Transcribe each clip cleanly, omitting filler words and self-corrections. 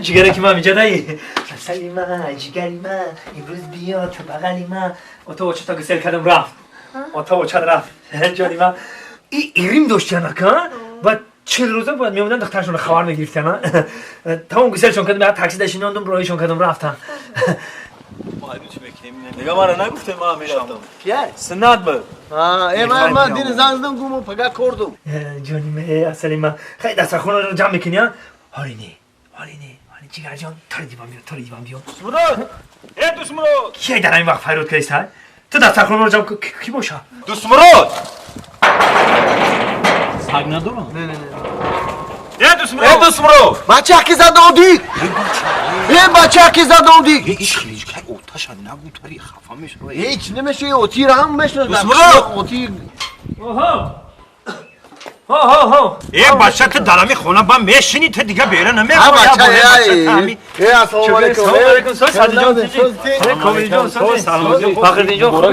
Ҷигаре ки ман инҷа даи. Асали ман, ҷигари ман, имрӯз биё ту бағали ман. Ото очата гусел кардам рафт. Ото очат рафт. Ҷони ман. И ирим доштан ака. Баъд 40 рӯза бояд меомадан, духтарашонро хабар мегирифтан. Тамом, гуселшон кардам, як такси дашинондум, роҳишон кардам, рафтан. Дига мара нагуфтем, ман мерафтам. Кия? Суннат буд. Ман дини занг задам, гуму пага кордум. Ҷони ме, асали ман. Хай, дастархонаро ҷамъ мекунӣ, а? Ҳоли не, ҳоли не, ҳоли ҷигарҷон, тори диван биё, тори диван биё. Дусмурод! Э, Дусмурод! Кие дар ҳамин вақт фарёд кардиста? Ту дастархонаро ҷамъ кун, ки боша? Дусмурод! Саг надорам? Не, не, не. Э, Дусмурод! Э, Дусмурод! Бача ки задодӣ? Э, бача ки задодӣ? Оташа нагу, тари хафа мешава. Ҳеҷ намеша, отира ҳам мешносам. Дусмурод! Оти. Оҳо. Ҳо, ҳо, ҳо. Э, бача, ту дар ҳами хона ба мешинӣ, ту дига бера Ҳа, намебаро. бача, э, ассалому алайкум. Салому алайкум, соз, Садиҷон. Комилҷон, соз. Фахриддинҷон, хуб.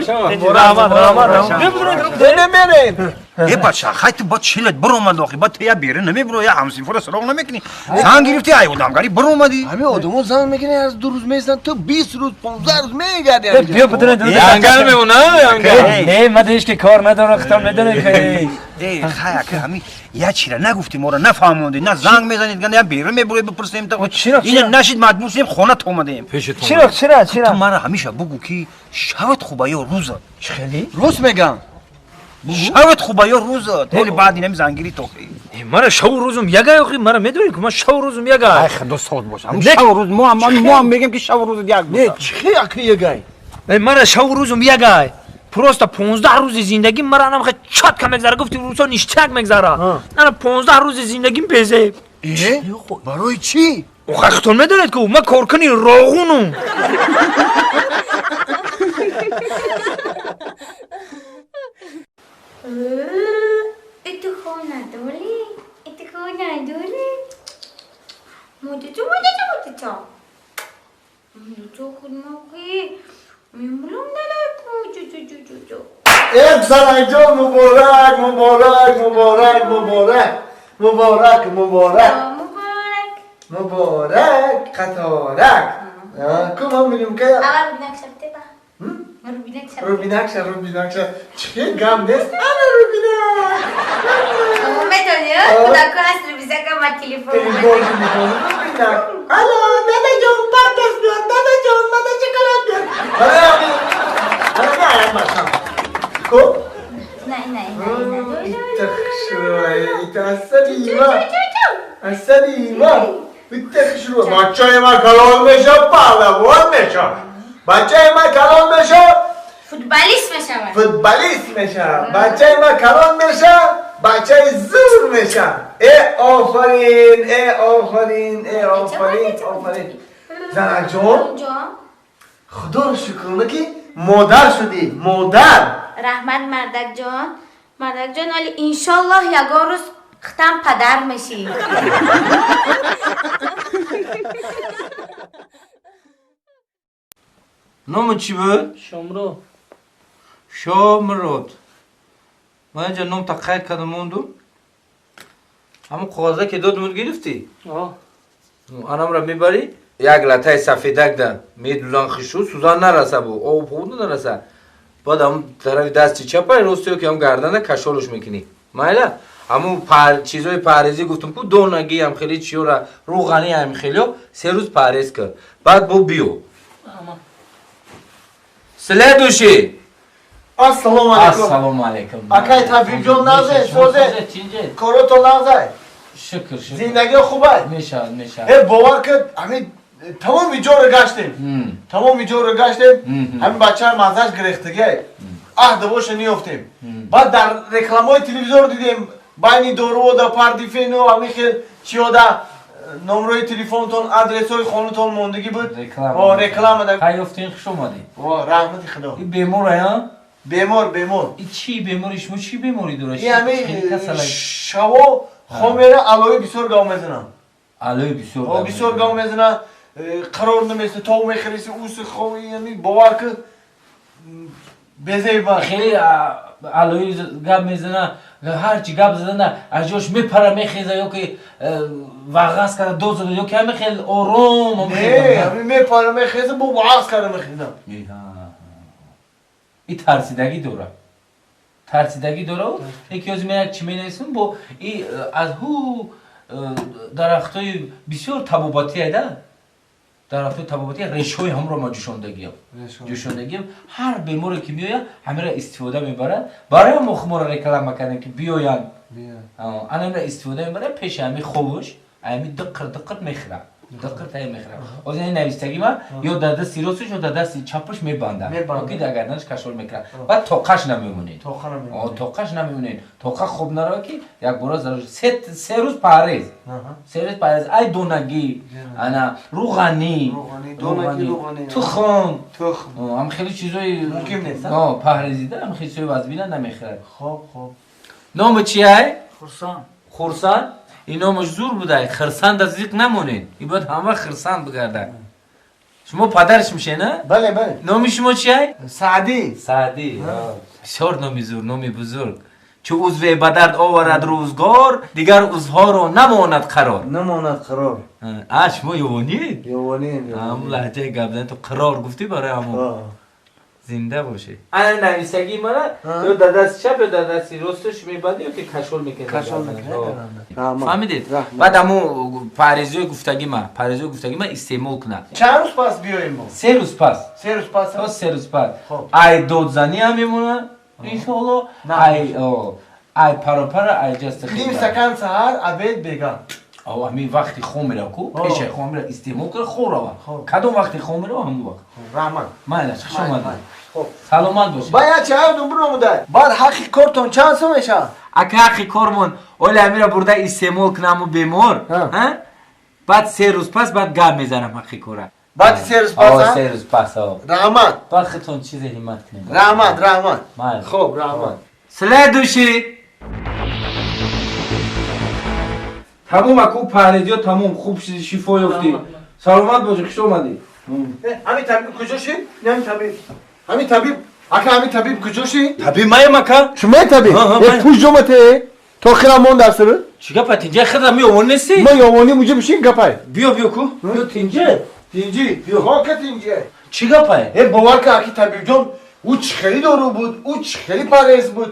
Раҳмат, раҳмат, раҳмат. Биё, бидуред. Не, мерем. Э, бача, хай, ту ба чилат биромад охи, ба ту я бера намебаро, я ҳамсинфора суроғ намекунӣ. Занг гирифтӣ, ай одамгарӣ биромадӣ. Ҳамин одамо занг мекунӣ, аз 2 рӯз мезан, ту 20 рӯз, 15 рӯз мегардӣ. Биё, бидуред. Янгал мемона, янгал. Не, ман ҳеҷ ки кор надорам, хитом медонед ки. Э, хай, ака, ҳами я чира нагуфтӣ, моро нафаҳмондӣ, на занг мезанед, ганда я бера мебурои, бипурсем та. Чиро, Ина нашид, маҷбур шудем, хона омадем. Чиро, чиро, чиро? Ту мара ҳамеша бугӯ, ки шават хуба ё рӯзат? Чӣ хеле? Рост мегам. Шават хуба ё рӯзат? Ҳоли баъд инами зангирӣ тохи. Мара шаву рӯзум ягай, охи, мара медонед ки ман шаву рӯзум ягай. Ай, худо соз боша. Шаву рӯз мо ҳам мегем, ки шаву рӯзат як Не, боша. чӣ аки ягай? Мара шаву рӯзум ягай. Просто 15 рӯзи зиндагим мара анам хе чётко мегзара, гуфти рӯзо ништяк мегзара. Ана 15 рӯзи зиндагим безеб. Э, барои чӣ? Охай, хитон медонед ку ман коркуни роғунум. Это хонадоли, это хонадоли. Мудучу, мудучу, мудучу. Мудучу худмоки. Мемрум далаку, чу чу чу чу чу. Э, занакҷон, муборак, муборак, муборак, муборак, муборак, муборак. Муборак. Муборак, қаторак. Ку ман мебинем ка. Аввал рубинак шабтеба. Рубинак шабтеба. Рубинакша, рубинакша, чӣ гам нест, ана рубинак. Медони, кудако ҳаст, рубизака ма телефон. Телефон мекунам, рубинак. Алло, дадаҷон, памперс биёр, дадаҷон, мана шоколад биёр. Барои ҳамин ана меаям, бачам ку. Не, не, не, не. Ита хушрӯй, ита асалима, асалима, ита хушрӯй. Бачаи ман калон меша, паҳлавон меша. Бачаи ман калон меша, Футболист мешавад. Футболист меша. Бачаи ман калон меша, бачаи зур меша. Э, офарин, э, офарин, э, офарин, офарин. Занакҷон, Ҷон. Худоро шукрона, ки модар шудӣ, модар. Раҳмат, мардакҷон. Мардакҷон, оли иншоллоҳ ягон рӯз хитам падар мешӣ. Номи чӣ буд? Шомро. Шомурод. Ман инҷа номта қайд кардам, мондум. Ҳамон коғаза ки додумуд, гирифтӣ? Анамра мебарӣ, як латаи сафедак да медузан, хишу сӯзан нараса, бу об хуб нараса. Баъд ҳамун тарафи дасти чапай, ростиё ки ҳам гардана кашолуш мекунӣ, майла. Ҳамун чизои парҳезӣ гуфтум ку, донагӣ ҳам хеле чиёра, рӯғанӣ ҳам хелиё, 3 рӯз парҳез кар, баъд бо биё. Следующий. Ассалому алайкум. Ассалому алайкум. Акай Табибҷон, нағзе, созе? Корото нағзе? Шукр, шукр. Зиндагӣ хубай? Мешавад, мешавад. Э, бовар кад, ҳамин тамоми ҷоро гаштем, тамоми ҷоро гаштем, ҳамин бачаи маззаш гирехтагиай, аҳ, давоша ниёфтем. Баъд дар рекламаҳои телевизор дидем, байни доруода, пардифену ҳамин хел чиёда номрои телефонтон, адресҳои хонатон мондагӣ буд. Реклама. О, реклама да. Хай, ёфтин, хуш омадӣ. О, раҳмати Худо. И беморая? Бемор, бемор. И чӣ бемори шумо, чӣ беморӣ дорад? И ҳамин Хеле касалак. Шаво хом мера, алои бисёр гав мезанам. Алои бисёр О, гап бисёр мезанад. Гав мезана, қарор наместа, тов мехӯриси, уси хови, ҳамин, бовар ки, безеба. Хеле Алои гап мезана, ҳарчи гап задана аз ҷош мепара, мехеза, ё ки вағаз карда дод зада, ё ки ҳами хел ором? Не, ҳами мепара, мехеза, бо вағаз карда мехезам. И тарсидагӣ дора, тарсидагӣ дора. Яки ҳозир ман як чӣ менависам, бо и аз ҳу дарахтҳои бисёр табобатӣ айда, дарахтҳои табобатӣ, решҳои ҳамро ма ҷӯшондагиам, ҷӯшондагиам. Ҳар беморе ки меояд, ҳамира истифода мебарад. Барои мо хуморо реклама кардем, ки биёянд, анамира истифода мебарад. Пеши ҳами хобуш ҳами диққир диққир мехӯрад, диққир тая мехӯрад. Ҳозир ин навистагӣ ма ё дар дасти росташ, ё дар дасти чапаш мебандад, ки дар гарданаш кашол мекунад. Баъд тоқаш намемонед, тоқаш намемонед, тоқа хоб нарава, ки якбора зарур. 3 рӯз парҳез, 3 рӯз парҳез. Ай донагӣ, ана руғанӣ, тухм, ҳам хеле чизои парҳезида, ҳам хеле чизои вазбина намехӯрад. Номи чи ай? Хурсанд. Хурсанд. Ин номаш зур будай. Хирсанда зиқ намонед, ин бояд ҳама хирсанд бигардан. Шумо падараш мешед, на? Бале, бале. Номи шумо чи ай? Саъдӣ. Саъдӣ, бисёр номи зур, номи бузург. Чу узве ба дард оварад рӯзгор, дигар узвҳоро намонад қарор. Намонад қарор. А шумо ёвонид? Ёвонем. Ҳамун лаҳҷаи гап зани ту қарор гуфтӣ, барои ҳамун. Зинда бошед. Ана нависагии мана ё дар дасти чап, ё дар дасти росташ мебандӣ, ё ки кашол мекунед. Кашол мекунед. Фаҳмидед? Баъд ҳамун парҳезиҳои гуфтагӣ ма, парҳезиҳои гуфтагӣ ма истеъмол кунад. Чанд рӯз пас биёем мо? 3 рӯз пас. 3 рӯз пас. То 3 рӯз пас. Ай додзанӣ ҳам мемонад, иншоалло, ай паропара, ай ҷасти. Ним стакан саҳар, обед, бега. Ҳамин вақти хом мера ку, пешаи хом мера истеъмол кара, хоб рава. Кадом вақти хом мерава, ҳамун вақт. Раҳмат. Майла, хуш омадед, саломат бошед. Баъд як чаҳар биромудай, баъд ҳаққи кортон чанд сом мешавад? Ака, ҳаққи кормон оли ҳамира бурда истеъмол кунаму бемор, баъд 3 рӯз пас баъд гап мезанам ҳаққи кора. Баъди 3 рӯз пас. 3 рӯз пас. Раҳмат. Баъд худтон чизе ҳиммат кунед. Раҳмат, раҳмат. Хоб, раҳмат. Следующий. Тамом, аку, парҳезиё тамом, хуб шифо ёфтӣ, саломат бошӣ, хуш омадӣ. Ҳамин табиб куҷо шид? Ҳамин табиб, ҳамин табиб, ака, ҳамин табиб куҷо шид? Табиб маем, ака. Шумои табиб? Пуш ҷомате то хирам мон дар сиру. Чӣ гапа, тинҷа хира меёвон нестӣ? Ма ёвонӣ муҷа бишин гапай. Биё, биё ку, биё тинҷа. Тинҷи хока, тинҷи. Чӣ гапай? Э, бовар ка, аки табибҷон, ӯ чӣ хеле дору буд, ӯ чӣ хеле парҳез буд,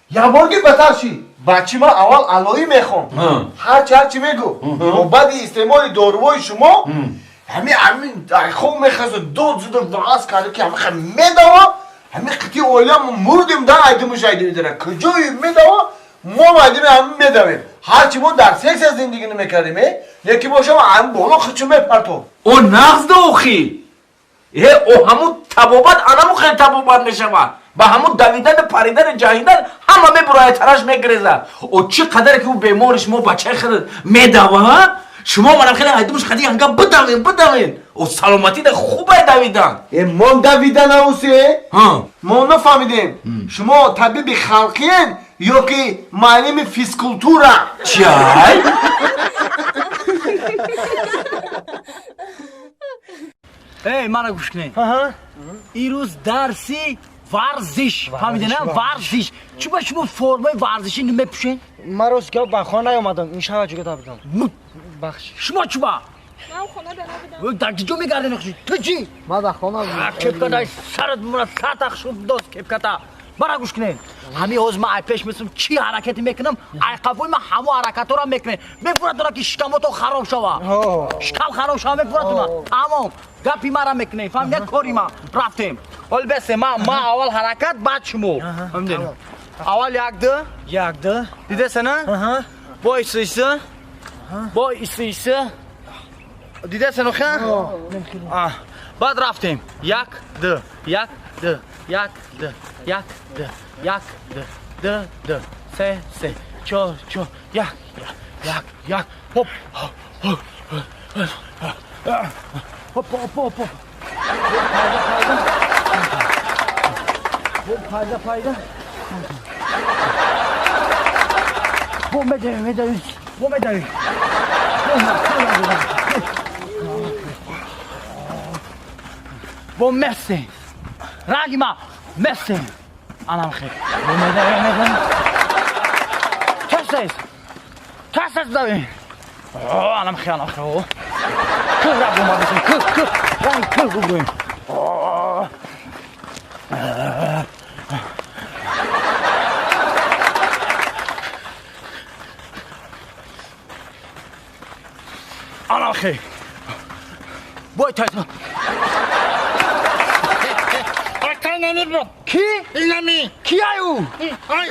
якбор ки батар шид. Бачи ма аввал алоӣ мехонд, ҳарчи ҳарчи мегуфт, бо баъди истеъмоли дорувои шумо ҳами ҳамин хоб мехаза, дод зуда, ваъз карда, ки ҳами медава, ҳами қити оила мурдем да, айдимуш айдимидара куҷои медава, мо айдими ҳами медавем. Ҳарчи мо дар сексия зиндагӣ намекардем, э яки бошам ҳами боло хичу мепартов. О, нағз охи, э, о, ҳамун табобат анаму хел табобат мешавад. Ба ҳамун давидану паридану ҷаҳидан ҳама мебурояд, тараш мегирезад. О, чӣ қадаре ки ӯ бемори шумо, бачаи хел медава, шумо манам хеле айдумуш хади янга бидавен, бидавен. О, саломатида хубай давидан. Э, мо давидан аусе, мо нафаҳмидем, шумо табиби халқиен ё ки муаллими физкултура? Чай. Эй, мана гӯш кунед. Ирӯз дарси варзиш, фаҳмидена? Варзиш. Чуба шумо формаи варзишӣ намепӯшед? Ман рост гап, ба хона наёмадам, ин шаба ҷугада будам, бахш. Шумо чуба? Ман хона да набудам. Дар киҷо мегарден? Ту чӣ? Ман дар хона будам. Кепкатай сарат бимонад, сатах шуд дост кепката. Мара гӯш кунед, ҳамин ҳозир ман ай пеш месум, чӣ ҳаракате мекунам, айқафои ман ҳамо ҳаракатҳоро мекунед. Мефуратона, ки шикамотон хароб шава, шикам хароб шава, мефуратона. Тамом, гапи мара мекунед, фаҳмидед? Кори ма рафтем. Ҳол бесе, ма аввал ҳаракат, баъд шумо, фаҳмидед? Аввал як, ду. Як, ду. Дидесена? Бо иси, бо иси, дидесен охе? Баъд рафтем: як, ду, як, ду, як, ду, як, ду, як, ду, ду, ду, се, се, чор, чор, як, як, як, як, хоп, хоп, хоп, хоп, хоп, пайда, пайда, бо медавем, медавем, бо медавем, бо месем, ранги ма месем. Анам хел. Медавем. Тез. Тез тез давем. О, анам хел, анам хел. Кӯҳ ра бомадесем, кӯҳ, кӯҳ. Ранг кӯҳ бубурем. Анам хел. Бой тез. Ки? Инами. Ки аю? Ай.